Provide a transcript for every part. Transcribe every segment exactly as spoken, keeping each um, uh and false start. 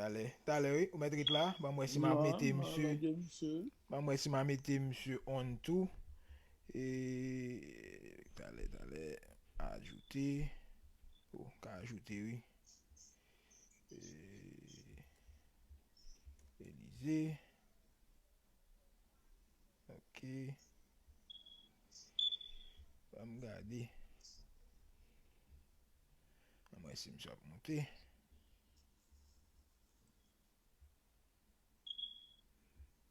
Talè, talè, wi, ou mèt ret la. Ban m wè si m ap mete misye. Ban m wè si m ap mete misye on tou. E, talè, talè, ajoute. Ou ka ajoute, wi. E, Elize. Ok. Ban m gade. Ban m wè si misye ap monte.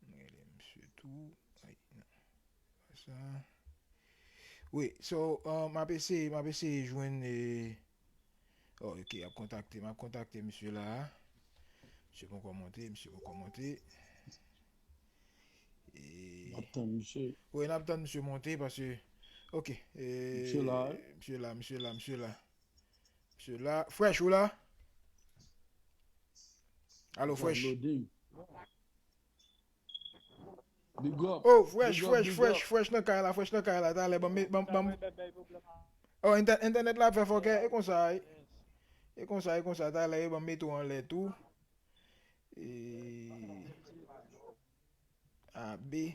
M rele misye tou. Ay, non. Pa sa. Wi, so, uh, m ap eseye, m ap eseye jwenn, eh, oh, ok, ap kontakte, m ap kontakte misye la. Misye poko monte, misye poko monte. E, n ap tann misye. Wi, n ap tann misye monte paske, ok, eh, misye la, wi. Misye la, misye la, misye la. Misye la. Fresh, ou la? Alo, Fresh. Loading. Big up. Oh, Fresh, Fresh, Fresh, Fresh nan kay la, Fresh nan kay la. Talè, ban m, ban m, ban m. Oh, entè-, entènèt la ap fè fòkè. E konsa, wi. E konsa, e konsa. Talè, ban m mete w anlè tou. E, A B.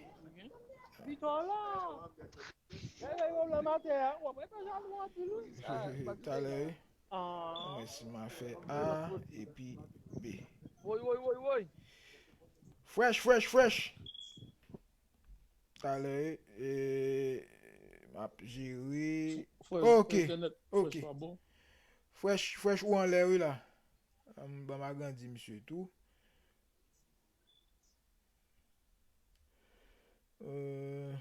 Pito la. Lè yo pwoblèm atè a, w ap rete jalou anpil, wi. Talè, wi. Ah. Mwen si m a fè A epi B. Woy, woy, woy, woy. Fresh, Fresh, Fresh. Talè, e, m ap jere. Fresh, ok, entènèt, ok. Fresh pa bon. Fresh, Fresh ou anlè, wi, la. Ban m, ban m agrandi misye tou. Euh,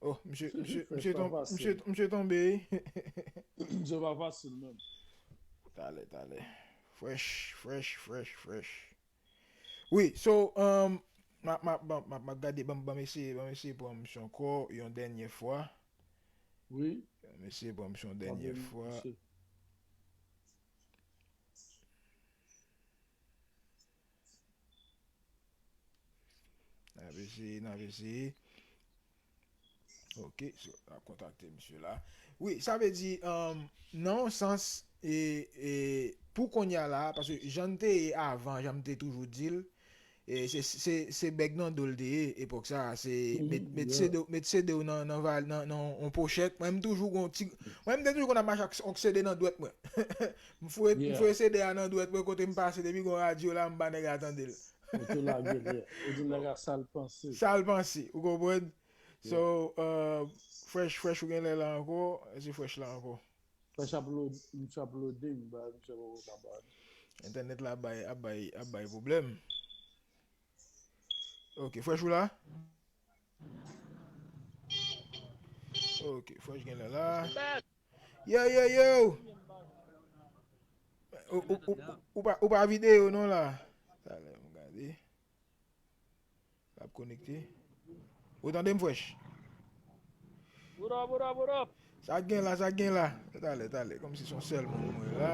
Oh, misye, misye, misye ton-, misye, misye tonbe, wi. Misye pa fasil menm. Talè, talè. Fresh, Fresh, Fresh, Fresh. Wi, so, um, m ap, m ap, m ap, m ap, m ap gade, ban m, ban m eseye, ban m eseye pran misye ankò yon dènye fwa. Wi. Ban m eseye pran misye yon dènye fwa. N ap eseye, n ap eseye. Ok, so, n ap kontakte misye la. Wi, sa vle di, um, nan yon sans, e, e, pou kounye a la, paske jan n te ye avan, jan m te toujou di l, e, se, se, se bèg nan do l te ye, epòk sa, se met, met C D, met C D w nan, nan val-, nan, nan yon pochèt. Mwen, m toujou gon ti, mwen, m te toujou konn ap mache ak yon C D nan dwèt mwen. M foure, m foure C D a nan dwèt mwen, kote m pase, depi gon radyo la, m ba nèg la tande l. Ou tou lage l, yeah. Ou di nèg la sa l panse. Sa l panse, ou konprann? So, uh, Fresh, Fresh, ou genlè la ankò, se Fresh la ankò. Fresh ap load, misye ap loading, ba, misye poko kapab. Entènèt la ap bay, ap bay, ap bay pwoblèm. Ok, Fresh ou la? Ok, Fresh genlè la. Yo, yo, yo! Ou, ou, ou, ou pa, ou pa videyo non la. Talè, m gade. L ap konekte. Ou tande m, Fresh? What up, what up, what up? Sa k gen la, sa k gen la? Talè, talè, kòmsi se yon sèl moun mwen la.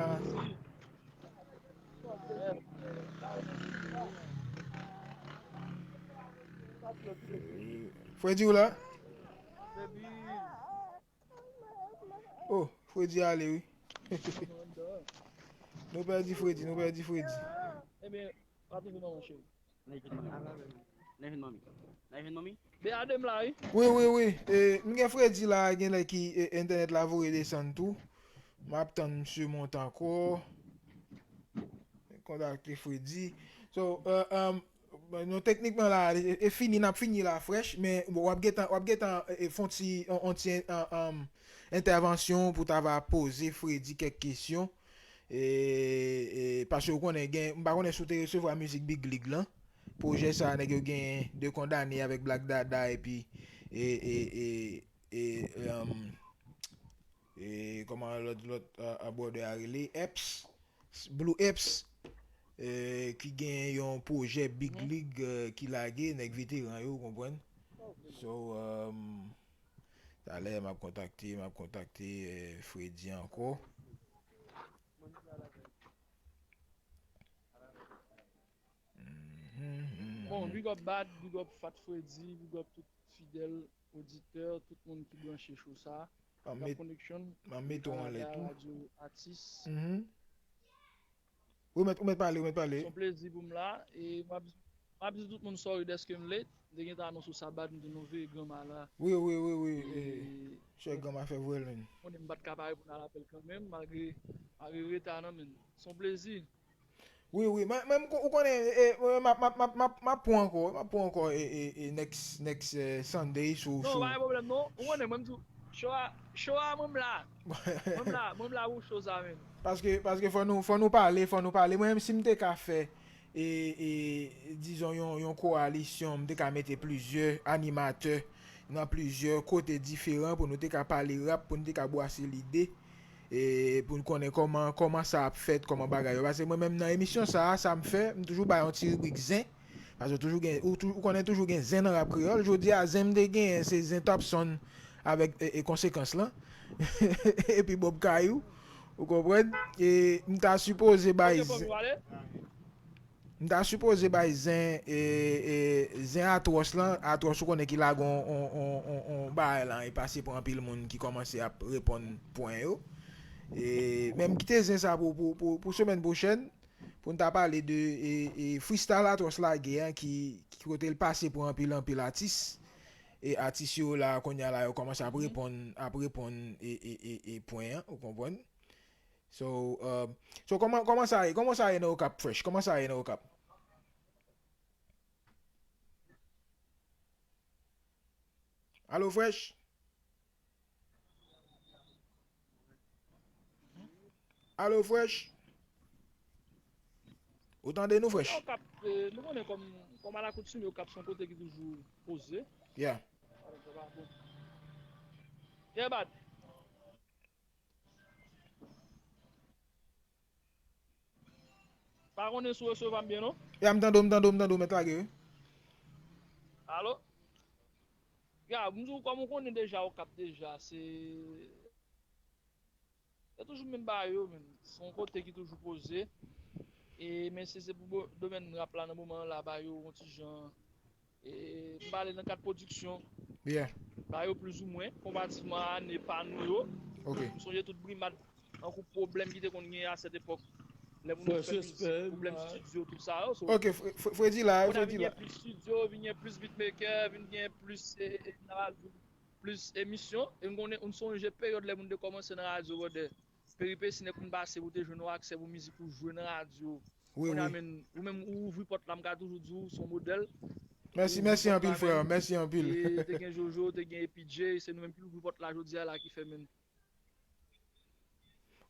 Fredi ou la? Oh, Fredi ale wi. Nou pèdi Fredi, nou pèdi Fredi. Ebyen, pa twouve non, monchè. Nan vin manmi. Nan vin manmi. Nan vin manmi. Beyade m la wi. Wi, wi, wi. E, m gen Fredi la, genlè ki, e, entènèt la voye desann tou. M ap tann misye monte ankò. Kontakte Fredi. So, euh, euh, non, teknikman la, e, e fini, n ap fini la, Fresh, men w ap gentan, w ap gentan, e, e, fè yon ti, yon, yon ti, euh, euh, entèvansyon pou ta va poze Fredi kèk kesyon. E, e, paske ou konnen gen, m pa konnen si w te resevwa mizik Big League lan. Pwojè sa, nèg yo gen de kondane avèk Black Dada epi, e, e, e, e, um, e, kòman lòt, lòt, a, a, brother a rele? Epps, Blue Epps, e, ki gen yon pwojè Big League, e, ki lage, nèg veteran yo, ou konprann? So, um, talè, m ap kontakte, m ap kontakte, e, Fredi ankò. Mhm. Bon, big up Bad, big up Fat Freddy, big up tout fidèl oditè, tout moun ki branche show sa. Gap Connection, m ap mete w anlè tou. Radyo Atis. Mhm. Ou mèt, ou mèt pale, ou mèt pale. Se yon plezi pou m la. E m ap, m ap di tout moun sorry dèske m late. M te gentan anonse w Sabat, m di nou veye granma la. Wi, wi, wi, wi. E, chè granma fè vwèl, menn. Konnen m pa t ka pare pou n al apèl kanmenm, malgre, malgre reta nan, menn. Se yon plezi. Wi, wi. Mwen, mwen, ou konnen, e, e, m ap, m ap, m ap, m ap, m ap pran ankò, m ap pran ankò, e, e, e, next, next, eh, Sunday sou, Non, sou. Pa gen pwoblèm, non. Ou konnen, mwen, m di w, show a, show a, mwen, m la. Mwen, m la, mwen, m la pou show sa, menn. Paske, paske fò nou, fò nou pale, fò nou pale. Mwen, menm si m te ka fè, e, e, dizon, yon, yon kowalisyon, m te ka mete plizyè animatè nan plizyè kote diferan pou nou te ka pale rap, pou nou te ka bwase lide, e, pou n konnen kòman, kòman sa ap fèt, kòman bagay yo. Paske mwen menm nan emisyon sa a, sa m fè, m toujou bay yon ti ribrik zen. Paske toujou gen, ou, tou- ou konnen toujou gen zen nan rap kreyòl. Jodi a, zen m te genyen, se zen Top Son avèk e, e konsekans lan. Epi Bob Kayou. Ou konprann? E m ta sipoze bay Ok, fò nou pale. M ta sipoze bay zen, e, e, zen Atwòs lan. Atwòs ou konnen ki lage on, on, on, on, on bagay lan, e pase pou anpil moun ki kòmanse ap reponn pwen yo. E, men m kite zen sa pou, pou, pou, pou semèn pwochèn, pou n ta pale de e, e, freestyle Atwòs lage an ki, ki kote l pase pou anpil, anpil atis. E atis yo la, kounye a la, yo kòmanse ap reponn, ap reponn e, e, e, e pwen an, ou konprann? So, um, so kòman, kòman sa ye? Kòman sa ye nan Okap, Fresh? Kòman sa ye nan Okap? Alo, Fresh? Alo, Fresh? Ou tande nou, Fresh? Okap, eh, nou konnen kòm, kòm alakoutim, Okap se yon kote ki toujou poze. Yeah. Yeah, bad. Pa konnen si w resevwa m byen, non? Ya, m tande w, m tande w, m tande w, mèt lage, wi. Alo? Ya, m di w, kòm ou konnen deja, Okap deja, se se toujou menm bagay yo, menm. Se yon kote ki toujou poze. E, men si se pou bo- domèn rap la nan moman an la, bagay yo yon ti jan, e, m pale nan kad pwodiksyon. Yeah. Bagay yo plizoumwen, konparativman a ane pa nou yo. Ok. M sonje tout brimad, tankou pwoblèm ki te konn genyen a sèt epòk. Lè moun yo fè mizik, pwoblèm estidyo, tout sa yo. So, Ok, Fre- Fre- Fredi la, kounye a Fredi vin la. Gen plis estidyo, vin gen plis beatmaker, vin gen plis, e, e, nan radyo, plis emisyon. E m konnen, m sonje peryòd lè moun te kòmanse nan radyo, brother. Peripesi nèg konn pase pou te jwenn yon aksè pou mizik ou jwe nan radyo. Wi, Kounye a, wi. Menn, ou menm ou ouvri pòt la, m ka toujou di w, se yon modèl. Mèsi, mèsi anpil, frè. Mèsi anpil. E te gen Jojo, te gen Epi J, se nou menm ki ouvri pòt la jodi a la ki fè menn.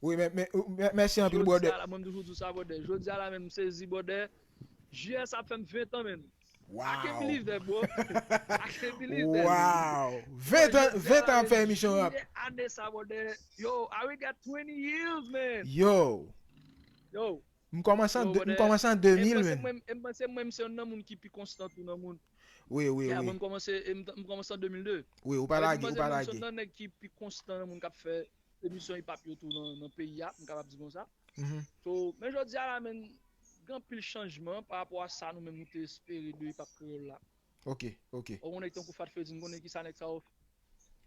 Wi, men, men, men, mèsi anpil, brother. Jodi a la, mwen m toujou di w sa, brother. Jodi a la menm, m sezi, brother. J S ap fè m ven tan, menn. I can't Wow. Believe that, bro. I can't believe that. Wow. Ven tan, ven tan ap fè emisyon rap. Jiyè ane sa, brother. Yo, I we got twenty years, man. Yo. Yo. M kòmanse an Yo, de- m brother. kòmanse an E m de mil, panse men. Mwen, e m panse mwen, se youn nan moun ki pi konstan tou nan moun. Wi, wi, Ya, wi. Mwen m kòmanse, e m, m kòmanse an de mil de. Wi, ou pa Sa vle lage, di, ou mwen pa se, mwen lage. se youn nan nèg ki pi konstan nan moun k ap fè emisyon hip hop yo tou nan, nan peyi a, m kapab di konsa. Mhm. So, men jodi a la, men, gen anpil chanjman pa rapò a sa nou menm nou te espere de hip hop kreyòl la. Ok, ok. Ou konnen tankou Fat Freddy, m konnen ki sa nèg sa yo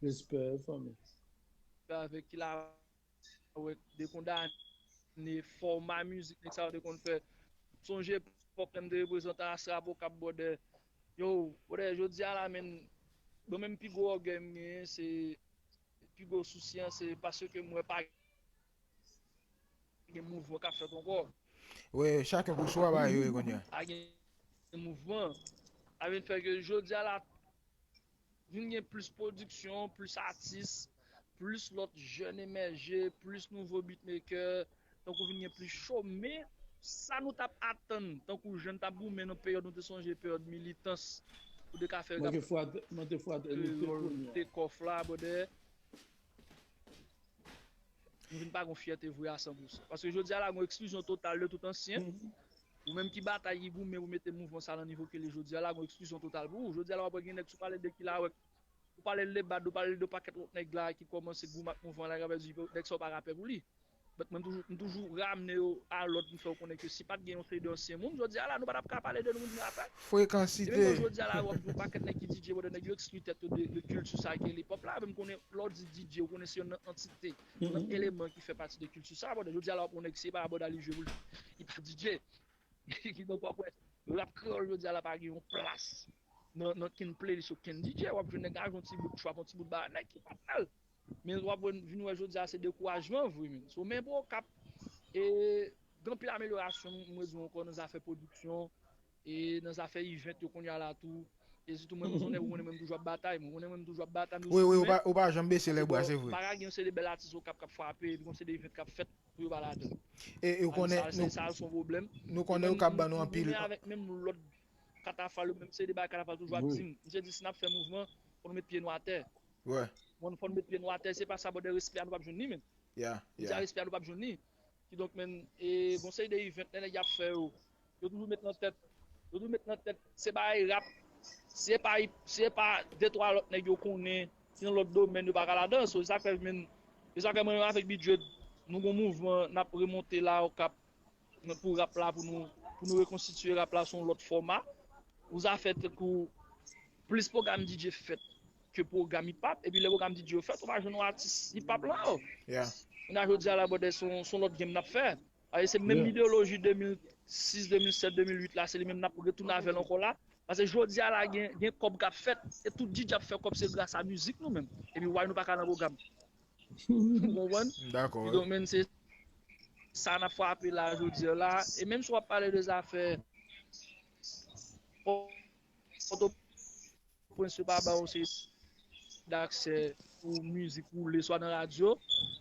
Respè, fanmi. Fè avèk ki la wè dekondane fòma mizik nèg sa yo te konn fè. Sonje epòk lè m te reprezante Asrap Okap, brother. Yo, brother, jodi a la, menn, bon, menm pi gwo ògèy m genyen, se pi gwo sousi an, se paske m wè pa gen mouvman k ap fèt ankò. Wi, chacun pour soi, ba yo, kounye a. Pa gen mouvman. Sa vin fè ke jodi a la, vin gen plis pwodiksyon, plis atis, plis lòt jèn emèje, plis nouvo beatmaker, tankou vin gen plis cho, men sa nou t ap atann, tankou jèn t ap goumen nan peryòd nou te sonje peryòd militans, pou te ka fè Mwen rap te fwat-, mwen te fwatènite kreyòl, kounye a. Take Off la, brother. Nou vin pa gon fyète vre a san pou san. Paske jodi a la, gon eksklizyon total de tout ansyen. Mhm. Ou menm ki batay, ki goumen pou mete mouvman sa nan nivo ke li jodi a la, gon eksklizyon total pou ou. Jodi a la, w ap wè gen nèg, si w pale de Kila Wek, ou pale de Bad, ou pale de pakèt lòt nèg la ki kòmanse goumen ak mouvman la, k ap di nèg sa yo pa rapè pou li. But mwen, m toujou, m toujou ramne yo a lòd, m fè yo konnen ke si pa t gen yon seri de ansyen moun, jodi a la, nou pa t ap ka pale de nou moun rapè. Epi menm Frekansite. Jodi a la, w ap jwenn yon pakèt nèg ki D J, brother, nèg yo ekskli tèt yo de, de kilti sa ki rele hip hop la. Men m konnen, lè w di D J, ou konnen se youn nan antite, youn nan eleman ki fè pati de kilti sa, brother. Jodi a la, w ap wè yon nèg se pa Bad al li jwe pou l. ki pa D J. Kidonk w ap wè, rap kreyòl jodi a la pa gen yon plas nan, nan kenn playlist okenn D J. W ap jwenn nèg la jwe yon ti bout trap, yon ti bout bagay, nèg ki pa mal. Men w ap wè, vin wè jodi a se dekourajman vre menm. So, men pou Okap, e, gen anpil amelyorasyon, m redi ankò nan zafè pwodiksyon, e nan zafè event yo kounye a la tou. E sitou mwen, m se yon nèg ou konnen mwen m toujou ap batay, mwen konnen mwen m toujou ap batay, m toujou sou mwen. Wi, wi, ou pa, ou pa janm bese lèbra, se vre. Pa ka gen yon seri de bèl atis Okap k ap frape, epi yon seri de event k ap fèt pou yo pa ladan. E, e ou konnen, sa, nou, sa se yon pwoblèm. Nou konnen Okap ban nou anpil. Menm avèk menm lòt katafal, menm se de bagay katafal toujou ap di m. Misye di si n ap fè mouvman, fò nou met pye nou atè. Wi. Bon, fò n met pye nou atè, se pa sa, bòdè, respè a nou p ap jwenn li menm. Yeah, yeah. Di a respè a nou p ap jwenn li. Kidonk, menm, e, gon seri de event, lè nèg y ap fè yo, yo toujou met nan tèt, yo toujou met nan tèt, se bagay rap, se pa, se pa de twa lòt nèg yo konnen, ki nan lòt domèn, yo pa ka ladan. So, se sa k fè, menm, se sa k fè mwen menm avèk Bidjed, nou gon mouvman, n ap remonte la, Okap, pou rap la, pou nou, pou nou rekonstitiye rap la sou yon lòt fòma. Ou zafè tankou plis pwogram D J fèt ke pwogram hip hop, epi lè pwogram D J yo fèt, ou pa jwenn yon atis hip hop la ankò. Yeah. Kounye a jodi a la, bòdè, se yon, se yon lòt game n ap fè. Paske se menm, yeah, ideyoloji de mil sis, de mil sèt, de mil uit la, se li menm n ap retounen avè l ankò la. Paske jodi a la, gen, gen kòb k ap fèt, e tout D J ap fè kòb, se gras a mizik nou menm. Epi why nou pa ka nan pwogram? Ou konprann? Dakò. Kidonk, menm se sa n ap frape la jodi a la. E menm si w ap pale de zafè Pòtoprens, yo pa ba w se daksè pou mizik woule, swa nan radyo.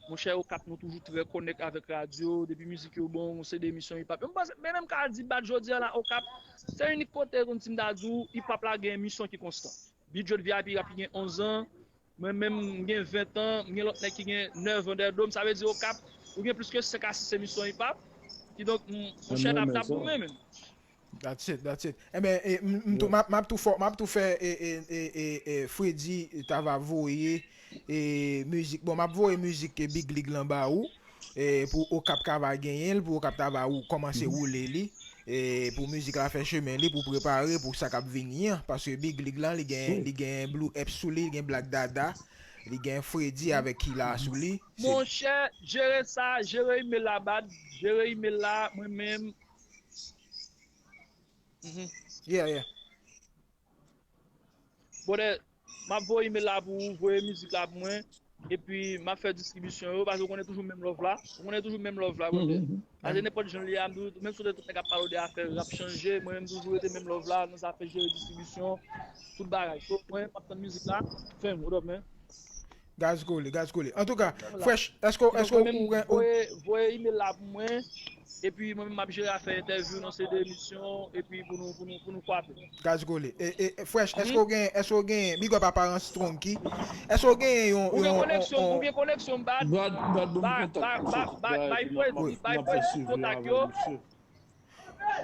Monchè, Okap, nou toujou trè konèk avèk radyo. Depi mizik yo bon, se de emisyon hip hop. Yo, m panse, men menm ka di bat jodi a la, Okap, se inik kote, konn si m ta di w, hip hop la gen emisyon ki konstan. Bidjot V I P rap ki gen onz an, mwen menm, m gen ven an, m gen lòt nèg ki gen nèf an dèyè do m. Sa vle di, Okap, ou gen plis ke senk a sis emisyon hip hop. Kidonk, m, monchè, n ap, n ap goumen menm. That's it, that's it. Enben, e, m, m tou, m ap, m ap tou fò, m ap tou fè, e, e, e, e, e, Freddy ta va voye, e, mizik. Bon, m ap voye mizik ke Big League lan ba ou, e, pou Okap ka va genyen l, pou Okap ta va ou, kòmanse woule li, e, pou mizik la fè chemen li, pou prepare pou sa k ap vini an. Paske Big League lan, li gen, li gen Blue Epps sou li, li gen Black Dada, li gen Freddy avèk Kila sou li. Se Monchè, jere sa, jere email la, bad, jere email la, mwen menm. Mhm. Yeah, yeah. Bòdè, m ap voye email la pou ou, voye mizik la pou mwen, epi m ap fè distribisyon yo, paske ou konnen toujou menm love la, ou konnen toujou menm love la, bòdè. Mhm. Paske nenpòt jan l ye a, m toujou, menm si w te tout nèg ap pale w de afè rap chanje, mwen menm toujou rete menm love la, nan zafè jere distribisyon, tout bagay. So, mwen, m ap tann mizik la, fè m, what up, man? Gaz kole, gaz kole. Antouka, Fresh, èske, èske ou gen, ou voye, voye email la pou mwen, epi mwen menm m ap jere afè entèvyou nan se de emisyon, epi pou nou, pou nou, pou nou kwape. Gaz kole. E, e, e, Fresh, èske ou gen, èske ou gen, big up a Paran Strong ki, èske ou gen yon, yon, yon, ou gen koneksyon, bad, bay, bay, bay, bay, bay, bay, bay, bay, kontak yo.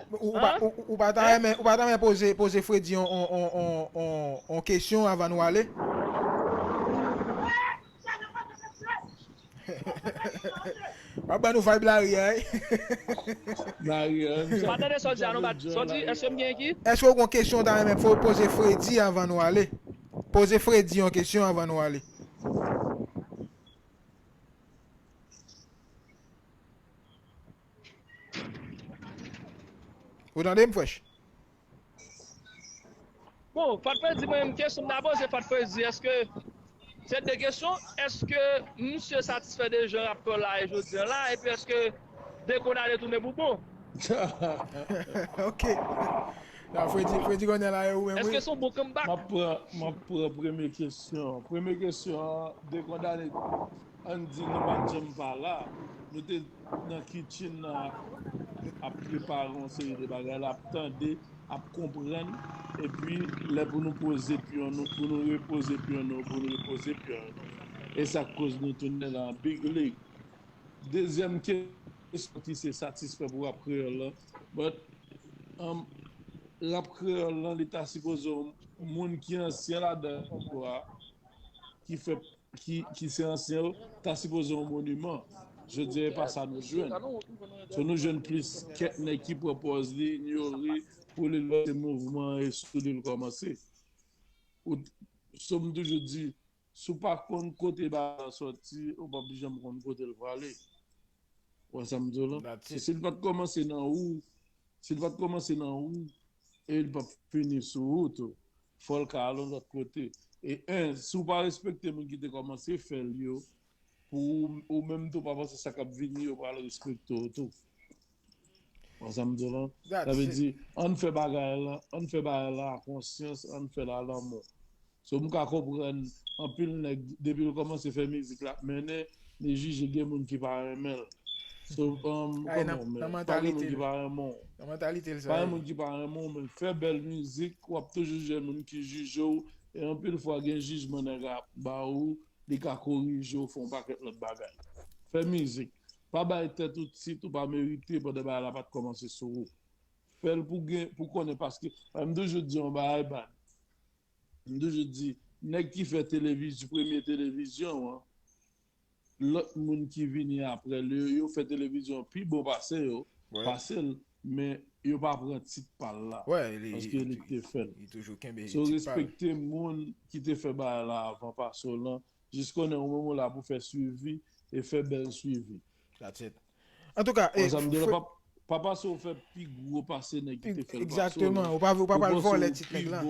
Ou, ou pa, ou, ou pa ta renmen, ou pa ta renmen poze, poze Freddy on, on, on, on, on, on kesyon avan nou ale? W ap ban nou vibe lari a, wi. Lari a, wi. M pa tande sa w di a non, bad. Sa w di, èske m gen ki? Èske w gon kesyon w ta renmen fo-, poze Freddy avan nou ale? Poze Freddy yon kesyon avan nou ale. Ou tande m, Fresh? Bon, Fat Freddy, mwen menm kesyon m ta poze Fat Freddy, èske, se de kesyon, èske misye satisfè de jan rap yo la ye jodi a la, epi èske Dekondale tounen pou bon? Ok. La, Freddy, Freddy konnen la, e ou menm, wi. Èske se yon bon comeback? M ap pran, m ap pran premye kesyon. Premye kesyon an, Dekondale, ann di nou pa t janm pa la. Nou te nan kitchen nan ap, ap prepare yon seri de bagay la, ap tande, ap konprann, epi lè pou nou poze pyon nou, pou nou repoze pyon nou, pou nou repoze pyon nou. E sa k koz nou tounen nan Big League. Dezyèm kesyon ki se satisfè pou rap kreyòl lan. But, um, rap kreyòl lan, li ta sipoze yon moun ki ansyen ladan yo a, ki fè, ki, ki se ansyen yo, ta sipoze yon moniman. Jodi a, e pa sa nou jwenn. So, nou jwenn plis kèk nèg ki pran pòz li, inyore, pou li lòse mouvman an e sou li l kòmanse. Ou, so, m toujou di, si w pa konn kote bagay la sòti, ou p ap janm konn kote l prale. Ou wè sa m di w la? Si l pa t kòmanse nan ou, si l pa t kòmanse nan ou, e li p ap fini sou ou tou. Fò l ka al yon lòt kote. E en, si w pa respekte moun ki te kòmanse fè l yo, pou ou, ou menm tou pa panse sa k ap vini yo pral respekte w tou. Ou wè sa m di w la? Sa vle di, ann fè bagay la, ann fè bagay la a konsyans, ann fè l a lanmou. So, m ka konprann anpil nèg, depi l kòmanse fè mizik l ap mennen, li jije gen moun ki pa renmen l. So, um, kòman, men, pa gen moun ki pa renmen w. Pa gen moun ki pa renmen w, men fè bèl mizik, w ap toujou jwenn moun ki jije w. E anpil fwa, gen jijman nèg ap ba ou, li ka korije w, fè yon pakèt lòt bagay. Fè mizik. Pa bay tèt ou tit ou pa merite pandan bagay la pa t kòmanse sou ou. Fè l pou gen, pou konnen, paske, m toujou di yon bagay, bad. M toujou di, nèg ki fè televizyon, premye televizyon an, lòt moun ki vini apre l yo, yo fè televizyon pi bon pase yo, pase l, men yo pa pran tit pa l la, paske li te fè l. So, respekte moun ki te fè bagay la avan pase w lan, jis konnen ou menm ou la pou fè swivi e fè bèl swivi. Antouka, pa pase w fè pi gwo pase nèg ki te fè l pase w lan. Ou pa pral vòlè tit nèg la.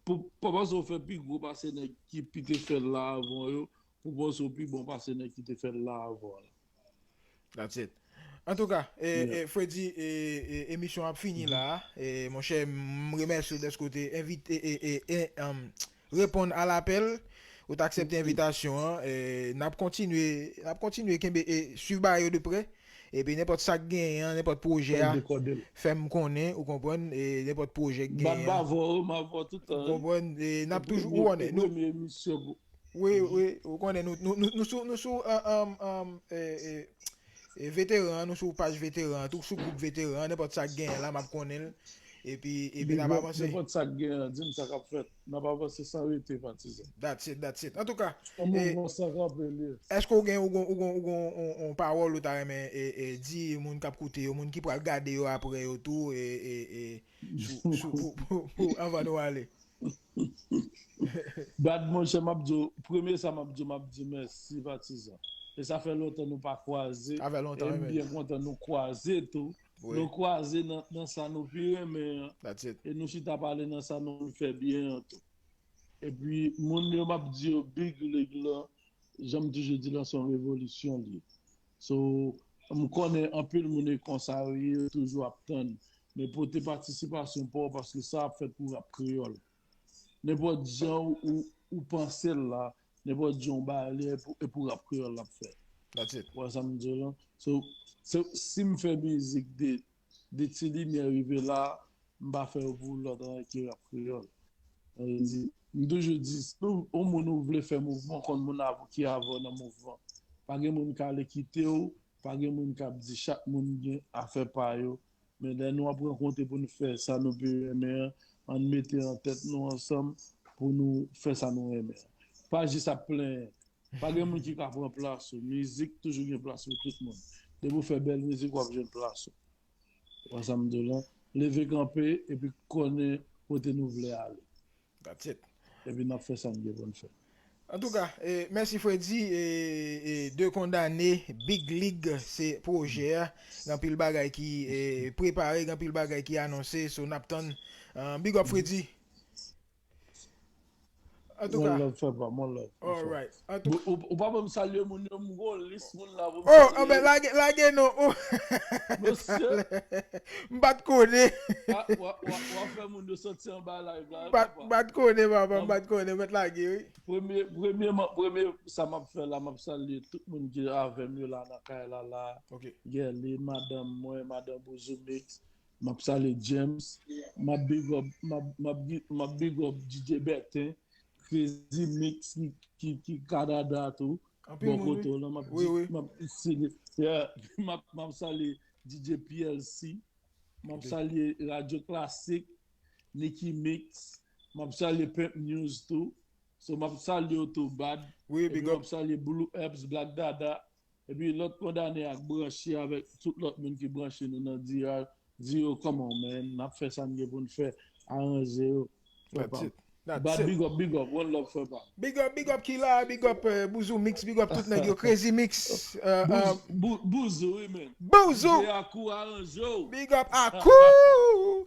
Pa pase w fè pi gwo pase nèg ki pi te fè l la avan yo, pou panse w pi bon pase nèg ki te fè l la avan w lan. That's it. Antouka, Freddy, emisyon ap fini la. Monchè, m remèsye w dèske w te envite, reponn a lapèl, ou t aksepte envitasyon an. N ap kontinye, n ap kontinye kenbe e swiv bagay yo de prè. Epi nenpòt sa k genyen an, nenpòt pwojè a, fè m konnen, ou konprann, e nenpòt pwojè k genyen an. M ap ba vò, m ap ba vò toutan. Ou konprann, e n ap toujou, ou konnen, nou. Premye emisyon pou. Wi, wi, ou konnen, nou, nou, nou, nou sou, nou sou, um, um, um, e, e, e, veteran, nou sou paj veteran, tou sou gwoup veteran, nenpòt sa k genyen la, m ap konnen l. Epi, epi n ap avanse. Nenpòt sa k genyen, di m sa k ap fèt. N ap avanse san rete, patizan. That's it, that's it. Antouka, èske w gen, ou gen, ou gen, ou gen yon, yon pawòl ou ta renmen e, e, di moun k ap koute yo, moun ki pral gade yo apre yo tou, e, e, e, sou, sou, pou, pou, pou, anvan nou ale? Bad, monchè, m ap di w, premye sa m ap di w, m ap di mèsi, patizan. E sa fè lontan nou pa kwaze. Sa fè lontan, wi. E m byen kontan nou kwaze tou. Nou kwaze nan, nan sa nou pi renmen an. E nou chita pale nan sa nou fè byen an tou. Epi, moun yo, m ap di yo, Big League lan, jan m toujou di l, se yon revolisyon li ye. So, m konnen anpil moun e konsa yo ye, yo toujou ap tann. Men pote patisipasyon pa w, paske sa ap fèt pou rap kreyòl. Nenpòt jan ou, ou, ou panse l la, nenpòt jan ou ba li, e pou, e pou rap kreyòl l ap fèt. Ou wè sa m di w lan? So, se, si m fè mizik de, de Ti Limyè rive la, m pa fè yo pou lòt anyen ke rap kreyòl. Sa vle di, m toujou di, si yon moun ou vle fè mouvman, konn moun av-, ki avè w nan mouvman. Pa gen moun k ale kite w, pa gen moun k ap di chak moun gen afè pa yo. Men lè nou ap rankontre pou nou fè sa nou pi renmen an, ann mete an tèt nou ansanm pou nou fè sa nou renmen an. Pa jis ap plenyen. Pa gen moun ki ka pran plas ou. Mizik toujou gen plas pou tout moun. Depi w fè bèl mizik, w ap jwenn plas ou. Ou wè sa m di w lan? Leve kanpe epi konnen kote nou vle ale. That's it. Epi n ap fè sa n gen pou n fè. Antouka, e, mèsi Freddy, e, e, De Kondane, Big League, se pwojè a. Gen anpil bagay ki e, prepare, gen anpil bagay ki anonse, so n ap tann. Big up Freddy. Antouka. One love, papa, one love. Alright. Ou pa ban m salye moun yo, m gon lis moun la pou m salye. Oh, anben, lage, lage non. Mesye. M pa t konnen. W ap fè moun yo soti anba live la, papa. M pa t konnen, papa, m pa t konnen, mèt lage, wi. Premye, premyèman, premye sa m ap fè la, m ap salye tout moun ki avè m yo la nan kay la, la. Gèlin, madanm mwen, madanm Bouzou Mix. M ap salye James. M ap big up, m ap, m ap gi-, m ap big up D J Bertin, Crazy Mix ki, ki, ki Kanada tou. Bò kote w lan, m ap di, m ap salye, yeah, m ap, m ap salye D J P L C. M ap salye Radio Classic, Nicky Mix. M ap salye Pimp News tou. So, m ap salye w tou, Bad. Epi m ap salye Blue Herbs, Black Dada. Epi lòt Kondane ak Branche avèk tout lòt moun ki branche nou nan D R, di yo, come on, man, n ap fè sa n gen pou n fè, aranje yo. That's it. That's But it. Big up, big up, one love for Bob. Big up, big up Kila, big up euh, Bouzou Mix, big up tout nèg yo, Crazy Mix. Euh, euh, Buz- Bu- Buzu, wi, man. Bouzou! J A Kou aranje w. Big up Akou!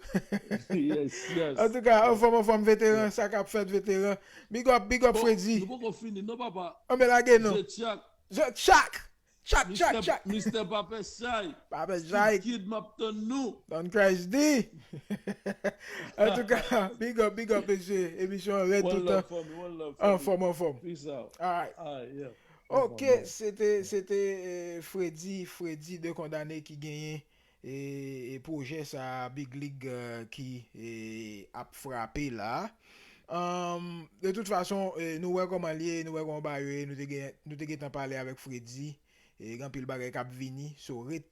Yes, yes. Antouka, anfòm, anfòm, veteran, sa k ap fèt, veteran. Big up, big up, Freddy. Nou poko fini, non, papa. Anben lage non. Je Chak. Je Chak! Chak, chak, chak! Mister Papè Chay. Papa Jake, Kid, m ap tann nou. Don Christ D. Antouka, big up, big up, mesye. Emisyon an rèd One toutan. love for me, one love for me. Anfòm, anfòm. Peace out. Alright. Ah, yeah. Ok, se te se te eh, Freddy, Freddy de Condamné ki genyen e, e pwojè sa Big League eh, ki eh, ap frape la. Um, de tout fason, eh, nou wè kòman l ye, nou wè kòman bagay yo ye, nou te gen nou te gentan pale avèk Freddy, e gen anpil bagay k ap vini, so ret